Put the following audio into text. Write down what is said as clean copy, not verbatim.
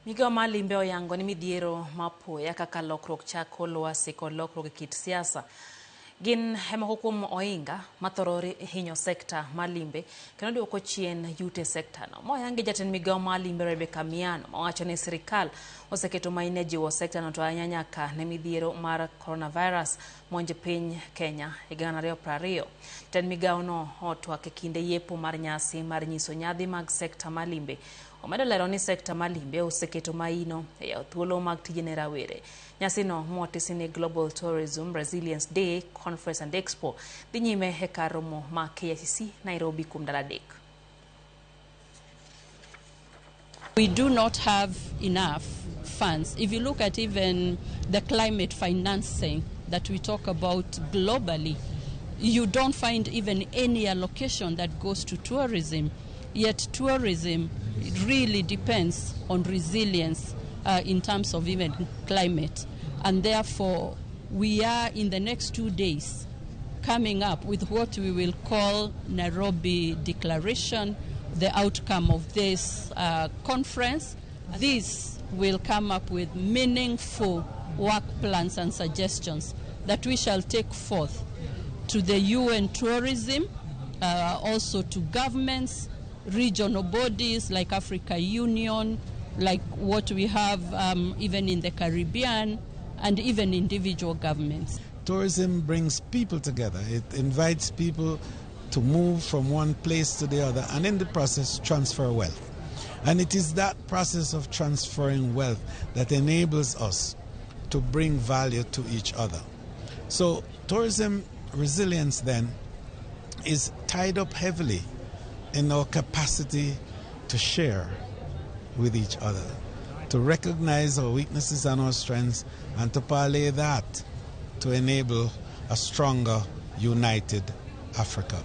Migawo mar limbe oyango ni midhiero mapoya kaka lokruok chako lwasi kod lokruok e kit siasa gin e moko kuom ohinga mathoro hinyo sekta mar limbe kendo duoko chien yuto e sekta no. Moyangi jatend migawo mar limbe Rebecca Miano mawacho ni sirikal oseketo maino e jiwo sekta no to ahinya nyaka ne midhiero mar coronavirus monj piny Kenya higa 2020. Jatend migawo no otwak e kinde yepo mar nyasi mar nyiso nyadhi mag sekta mar limbe. Omedo lero ni sekta mar limbe oseketo maino e yawo thuolo mag tije ne rawere. Nyasino motisi ni Global Tourism Resilience Day Conference and Expo dhi nyime e kar romo ma KICC Nairobi kuom ndalo adek. We do not have enough funds. If you look at even the climate financing that we talk about globally, you don't find even any allocation that goes to tourism. Yet tourism really depends on resilience in terms of even climate. And therefore, we are in the next 2 days coming up with what we will call Nairobi Declaration, the outcome of this conference. This will come up with meaningful work plans and suggestions that we shall take forth to the UN tourism, also to governments, regional bodies like Africa Union, like what we have even in the Caribbean, and even individual governments. Tourism brings people together. It invites people to move from one place to the other and in the process transfer wealth. And it is that process of transferring wealth that enables us to bring value to each other. So tourism resilience then is tied up heavily in our capacity to share with each other, to recognize our weaknesses and our strengths, and to parlay that to enable a stronger, united Africa.